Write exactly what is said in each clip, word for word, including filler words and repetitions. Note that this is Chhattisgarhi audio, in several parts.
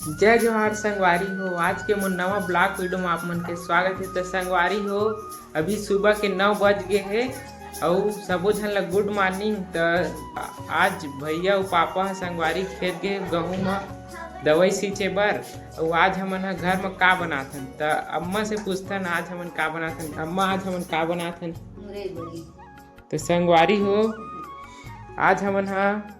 जय जोहार संगवारी हो, आज के मोर नवा vlog video में आप मन के स्वागत हे। तो संगवारी हो, अभी सुबह के नौ बज गे हे अउ सबो झन ला good morning। त आज भैया अउ पापा ह संगवारी खेत गे गहूं म दवाई सींचे बर, अउ आज हमन ह घर म का बनाथन, त अम्मा से पूछथन आज हमन का बनाथन। अम्मा, आज हमन का बनाथन? मुरई बरी। तो संगवारी हो, आज हमन ह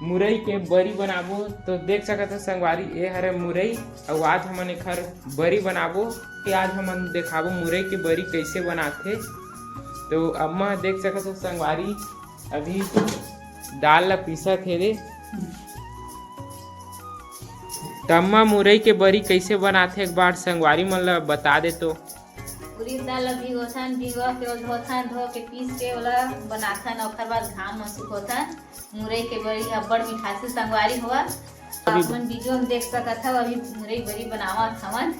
मुरई के बरी बनाबो। तो देख सकत हो संगवारी, ए हरे मुरई, अउ आज हमन एखर बरी बनाबो। कि आज हमन देखाबो मुरई के बरी कइसे बनाथे। तो अम्मा देख सकत हो संगवारी, अभी दाल ला पीसत हे रे। त अम्मा, मुरई के बरी कइसे बनाथे, एक बार संगवारी मन ला बता दे तो। उरीद दाल ला भिगोथन, भिगो के ओला धोथन, धो के पीस के ओला बनाथन, ओखर बाद घाम म सुखोथन। मुरई के बरी अब्बड़ मिठाथे संगवारी हो। अभी आप मन video म देख सकत हव, अभी मुरई बरी बनावत हवन।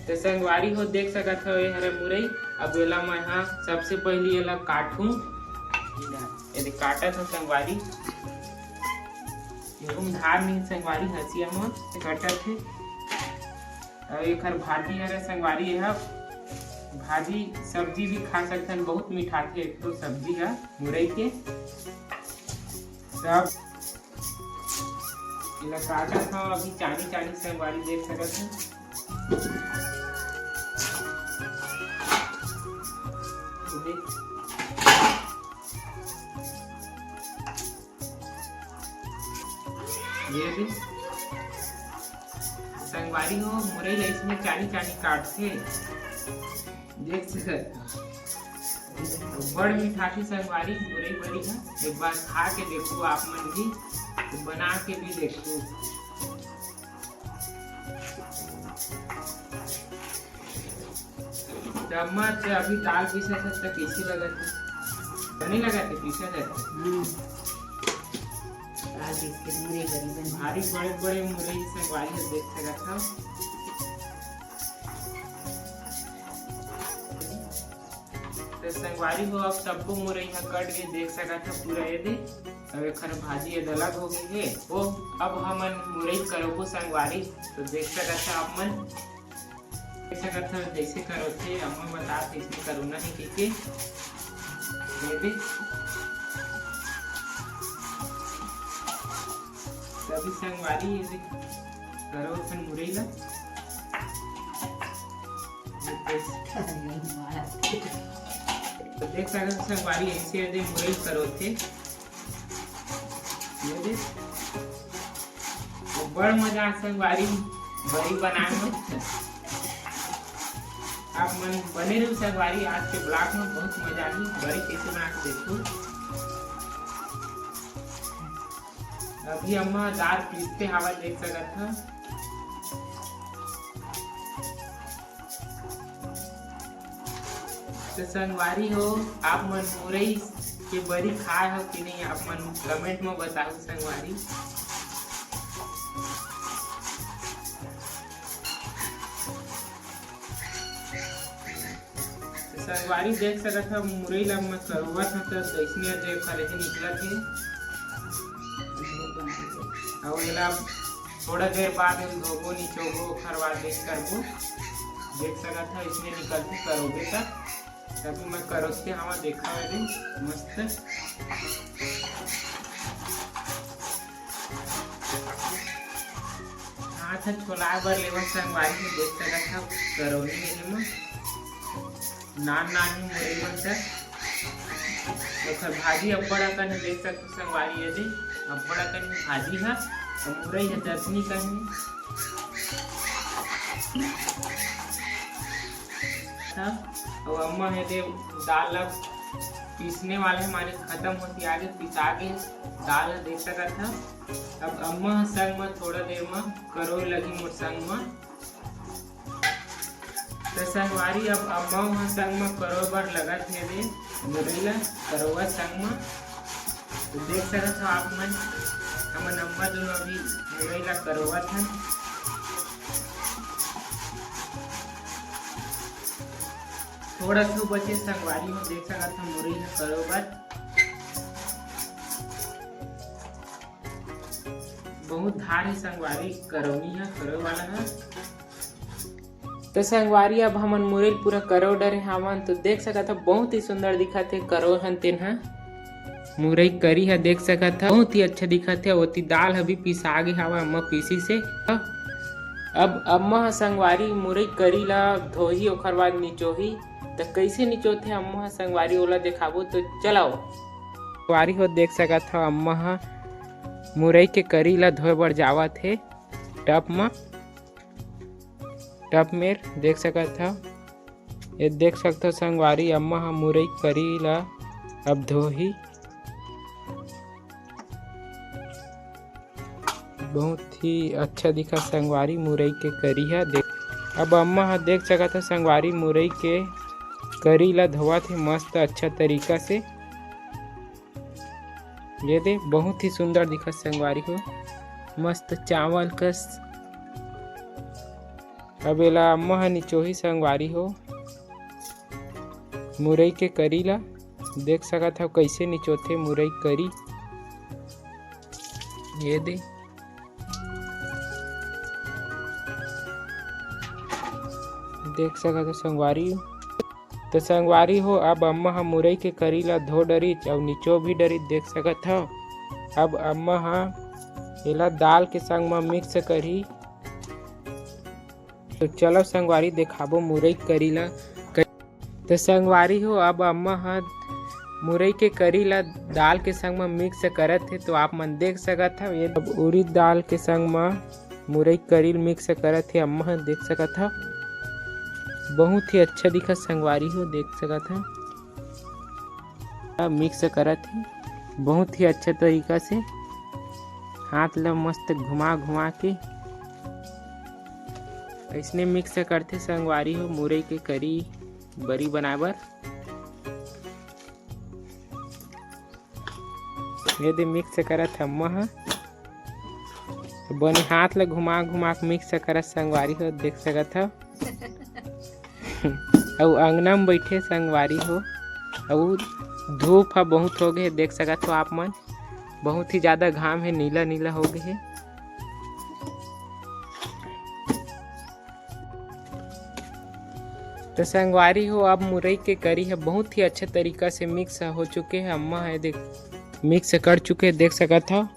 तो संगवारी हो, देख सकत हव, ये हरे मुरई। अब एला मैं हा सबसे पहली एला काटहूं। ये दे काटत हव संगवारी, एहू म धार नहीं संगवारी, हंसिया म कटत हे। अउ एखर भाजी हरे संगवारी, एहा भाजी सब्जी भी खा सकथन, बहुत मिठाथे एक तो सब्जी ह मुरई के। सब एला काटत हव अभी चानी चानी संगवारी, देख सकत हव। ये भी संगवारी हो, मुरई ला इसमें चानी चानी काटथे, देख सकत। बड़ मिठाथे संगवारी मुरई बरी ह। एक बार खा के देखो आप मन भी, तो बना के भी देखो। त अम्मा, ते अभी दाल पीसत हस त कइसे लगत हे? बने लगत हे पीसत हस? हम्म। दाल पीस के मुरई बरी बनी। भारी बड़े बड़े मुरई संगवारी ह, देख सकत हव। त संगवारी हो, अब सबको मुरई ह कट के देख सकत हव पूरा ये दे। अब एखर भाजी ये अलग हो गई हे। वो अब हमन मुरई करबो संगवारी, तो देख सकत हव आप मन। देख सकत हव, जइसे करोथे, अम्मा बतात हे, अइसने करोना हे कहिके। ये दे। तभी संगवारी, ये दे, करोथन मुरई ला। तो देख सकत हव संगवारी, अइसे ये दे मुरई करोथे। ये दे, अब्बड़ मजा आ संगवारी, बरी बनाए में। आप मन बने रहू संगवारी, आज के vlog में बहुत मजा आही। बरी कइसे बना के देखो। अभी अम्मा दार पीसते हवा, देख सकत हव। तो संगवारी हो, आप मन मुरई के बरी खाए हो कि नहीं, आप मन comment में बताओ संगवारी। तो संगवारी देख सकत हव, मुरई ला मैं करवत हव, तो अइसने देख कर ही निकलत हे। अउ एला थोड़ा देर बाद हम धोबो, निचोबो, ओखर बाद देख करबो। देख सकत हव, अइसने निकलथे, करोगे त। तभी मैं करोते हवा, देखा दे मस्त। हाथ ह छोलाए बर लेवन संगवारी हो, देख सकत हव करौनी एने म नान नान ही मुरई मन त। ओखर भाजी अब्बड़ अकन हे, देख सकत हव संगवारी, ये दे अब्बड़ अकन ही भाजी ह, अउ मुरई ह चटनी कन हे। अउ अम्मा हे दे दाल ला पीसने वाला हे, माने खतम होती आगे, पिसा गे दाल ह, देख सकत हव। अब अम्मा ह संग म थोड़ा देर म करोए लगही मोर संग म। त संगवारी, अब अम्मा ह संग म करोए बर लगत हे दे मुरई ला, करोवत संग म। तो देख सकत हव आप मन, हमन अम्मा दोनों अभी मुरई ला करोवत हन। थोड़ा सो बचे संगवारी हो, देख सकत हव मुरई ला करोवत। बहुत धार हे संगवारी, करौनी ह, करौ वाला ह। तो संगवारी, अब हमन मुरई पूरा करौ डरे हावन, तो देख सकत ह, बहुत ही सुंदर दिखत हे करौ हन तेन ह। मुरई करी ह देख सकत ह, बहुत ही अच्छा दिखत हे। ओती दाल ह भी पिसा गे हावय, अम्मा पीसी से। अब अम्मा ह संगवारी मुरई करी ला धोही, ओखर बाद निचोही। त कइसे निचोथे अम्मा ह संगवारी, ओला देखाबो। तो चलाओ संगवारी हो, देख सकत ह अम्मा ह मुरई के करी ला धोए बर जावत हे टब म। टब मेर देख सकत ह, ये देख सकत ह संगवारी, अम्मा ह मुरई करी ला अब धोही। बहुत ही अच्छा दिखत संगवारी मुरई के करी ह। देख, अब अम्मा ह देख सकत ह संगवारी मुरई के करी ला धोवत हे मस्त अच्छा तरीका से। ये दे, बहुत ही सुंदर दिखत संगवारी हो, मस्त चावल कस। अब एला अम्मा ह निचोही संगवारी हो, मुरई के करी ला देख सकत हव कइसे निचोथे मुरई करी। ये दे, देख सकत हव संगवारी। तो संगवारी हो, अब अम्मा ह मुरई के करी ला धो डरिच अउ निचो भी डरिच, देख सकत हव। अब अम्मा ह एला दाल के संग म मिक्स करही। तो चलो संगवारी, देखाबो मुरई करी ला। तो संगवारी हो, अब अम्मा ह मुरई के करी ला दाल के संग म मिक्स करत हे। तो आप मन देख सकत हव, ये अब उरीद दाल के संग म मुरई करी ल मिक्स करत हे अम्मा ह, देख सकत हव। बहुत ही अच्छा दिखत संगवारी हो, देख सकत हव। मिक्स करत हे बहुत ही अच्छा तरीका से, हाथ ला मस्त घुमा घुमा के अइसने मिक्स करथे संगवारी हो, मुरई के करी बरी बनाए बर। ये दे मिक्स करत हे अम्मा ह, बने हाथ ला घुमा घुमा के मिक्स करत संगवारी हो, देख सकत हव। अउ अंगना म बइठे संगवारी हो, अउ धूप ह बहुत हो गे हे, देख सकत हो आप मन, बहुत ही ज्यादा घाम हे, नीला नीला हो गे हे। तो संगवारी हो, अब मुरई के करी ह बहुत ही अच्छा तरीका से मिक्स हो चुके हे। अम्मा ह देख, मिक्स कर चुके हे, देख सकत हव।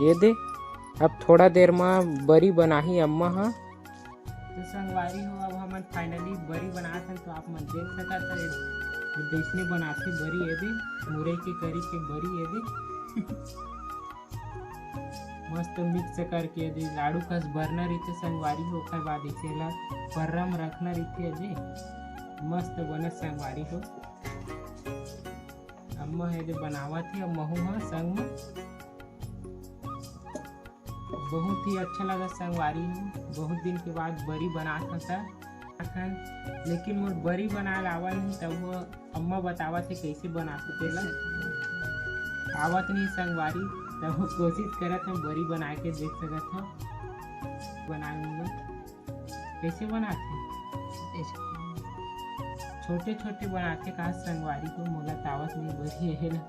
ये दे, अब थोड़ा देर म बरी बनाही अम्मा ह। तो संगवारी हो, अब हमन finally बरी बनात हन, तो आप मन देख सकत हव, ये, ये जइसने बनाथे बरी, ये दे, मुरई के करी के बरी, ये दे। मस्त मिक्स करके ये दे, लाडू कस बरना रहिथे संगवारी हो, ओकर बाद इसे ला पर्रा म रखना रहिथे, ये दे, मस्त बनत संगवारी हो। अम्मा ह ये दे बनावत हे, अउ महू ह संग म। बहुत ही अच्छा लगत संगवारी हो, बहुत दिन के बाद बरी बनात हन त अखन, लेकिन मोर बरी बनाए ल आवत नहीं, तब वो अम्मा बतावत हे कइसे बनाथे तेला। आवत नहीं संगवारी, तब वो कोशिश करत हन बरी बनाए के, देख सकत हव बनाए मोला कइसे बनाथे। छोटे छोटे बनाथे का संगवारी हो, मोला त आवत नहीं बरी हे ना।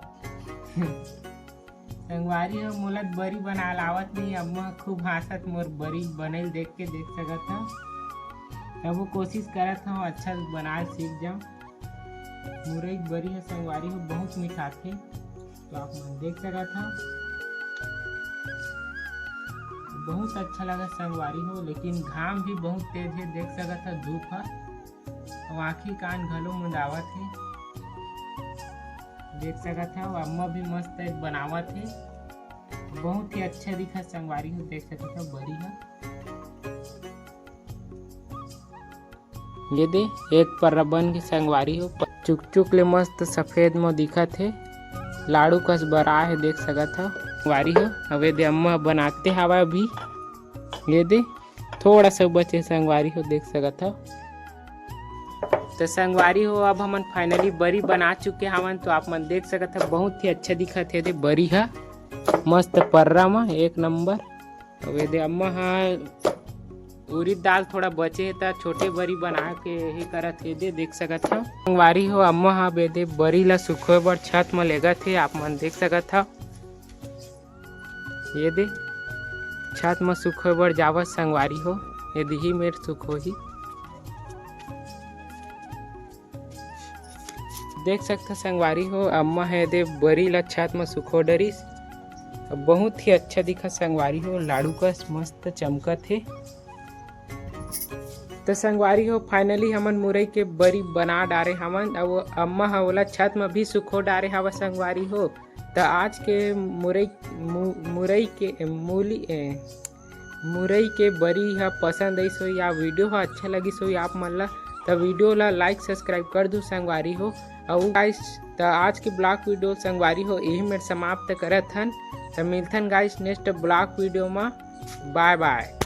संगवारी हो, मोला त बरी बनाल आवत नहीं। अम्मा खूब हाँसत मोर बरी बनैल देख के, देख सकत हव। तब वो कोशिश करत हव अच्छा बनाल सीख जाऊँ। मुरई के बरी ह संगवारी हो बहुत मिठाथे, तो आप मन देख सकत हव। बहुत अच्छा लगत संगवारी हो, लेकिन घाम भी बहुत तेज हे, देख सकत हव धूप ह। अउ आँखी कान घलो मुंदावत हे। देख सकत हव, अम्मा भी मस्त बनावत हे। बहुत ही अच्छा दिखत संगवारी हो, देख सकत हव बरी ह। ये दे, एक पर्रा बन के संगवारी हो, चुक चुक ले मस्त सफेद म दिखत हे, लाडू कस बरा हे, देख सकत हव संगवारी हो। अउ ये दे अम्मा बनाते हवय अभी, ये दे, थोड़ा सा बचे संगवारी हो, देख सकत हव। तो संगवारी हो, अब हमन finally बरी बना चुके हवन, तो आप मन देख सकत हव, बहुत ही अच्छा दिखत हे दे बरी ह, मस्त पर्रा म एक नंबर। अब ये दे अम्मा ह उरीद दाल थोड़ा बचे हे, त छोटे बरी बना के ही करत हे दे, देख सकत हव। संगवारी हो, अम्मा ह अब ये दे बरी ला सुखोए बर छत म लेगत हे, आप मन देख सकत हव। ये दे, छत म सुखोए बर जावत संगवारी हो, एदे ही मेर सुखोही। देख सकथव संगवारी हो, अम्मा ह एदे बरी ला छत म सुखो डरिस। अब बहुत ही अच्छा दिखत संगवारी हो, लाड़ू कस मस्त चमकत हे। तो संगवारी हो, finally हमन मुरई के बरी बना डारे हवन। अब अम्मा ह ओला छत म भी सुखो डारे हवय संगवारी हो। तो आज के मुरई मु-, मुरई के मूली ए, मुरई के बरी ह पसंद आइस होही या video ह अच्छा लगिस होही आप मन ला, तो video ला like subscribe कर दू संगवारी हो। अउ guys, तो आज के vlog video संगवारी हो यही मेर समाप्त करत हन। तो मिलथन guys next vlog video मा। Bye bye।